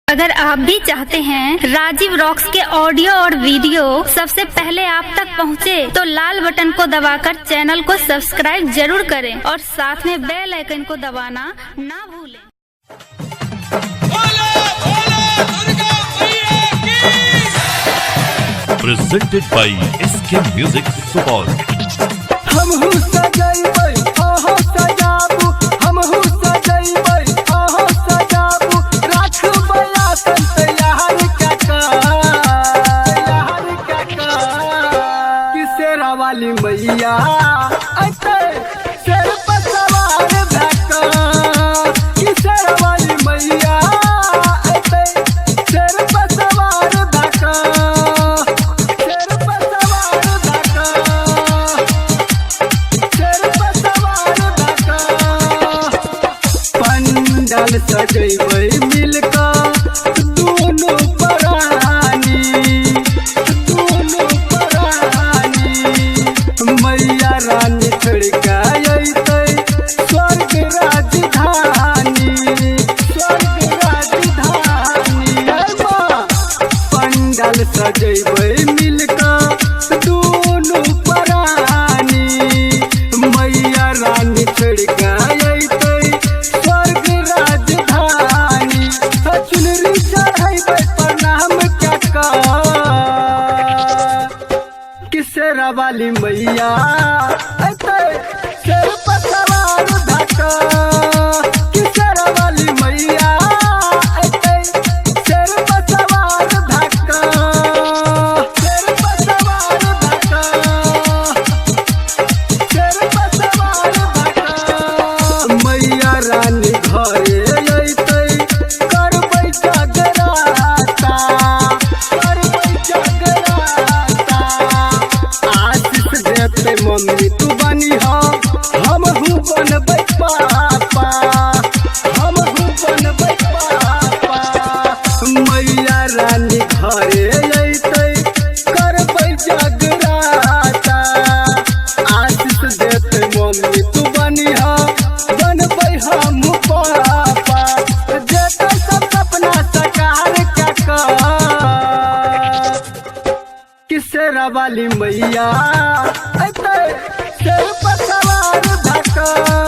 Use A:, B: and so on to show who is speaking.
A: अगर आप भी चाहते हैं राजीव रॉक्स के ऑडियो और वीडियो सबसे पहले आप तक पहुंचे, तो लाल बटन को दबाकर चैनल को सब्सक्राइब जरूर करें और साथ में बेल आइकन को दबाना ना भूलें।
B: Bhola Bhola Durga मैया की।
C: Presented by SK Music Support.
D: हमहू सजैबै, अहाँ सजाबू। हमहू सजैबै, अहाँ सजाबू। राखबै आसन तैयार काका, तैयार काका। कि शेरा वाली मैया अइतै शेर पर सवार भए कऽ। कि शेरा वाली मैया अइतै शेर पर सवार भए कऽ। शेर पर सवार भए कऽ। शेर पर सवार भए कऽ। पंडाल सजैबै मिलकऽ दुनू प्राणी, दुनू प्राणी। मैया रानी छोड़ि कऽ अइतै स्वर्ग राजधानी, स्वर्ग राजधानी। ऐ माँ, पंडाल सजैबै मिलकऽ दुनू प्राणी। मैया रानी छोड़ि कऽ अइतै स्वर्ग राजधानी। चुनरी चढ़ैबै, प्रणाम कए कऽ। कि शेरा वाली मैया अइतै शेर पर सवार भए कऽ। कि शेरा वाली मैया अइतै शेर पर सवार भए कऽ। शेर पर सवार भए कऽ। शेर पर सवार भए कऽ। मैया रानी घरे अइतै, करबै जगराता, करबै जगराता। आशीष देतै मम्मी, तू बनिह, हमहू बनबै पापा, हमहू बनबै पापा। मैया रानी घरे अइतै, करबै जगराता। आशीष देतै मम्मी, तू बनिह, बनबै हम पापा। जेतै सब सपना साकार कए कऽ। कि शेरा वाली मैया अइतै शेर पर सवार भए कऽ।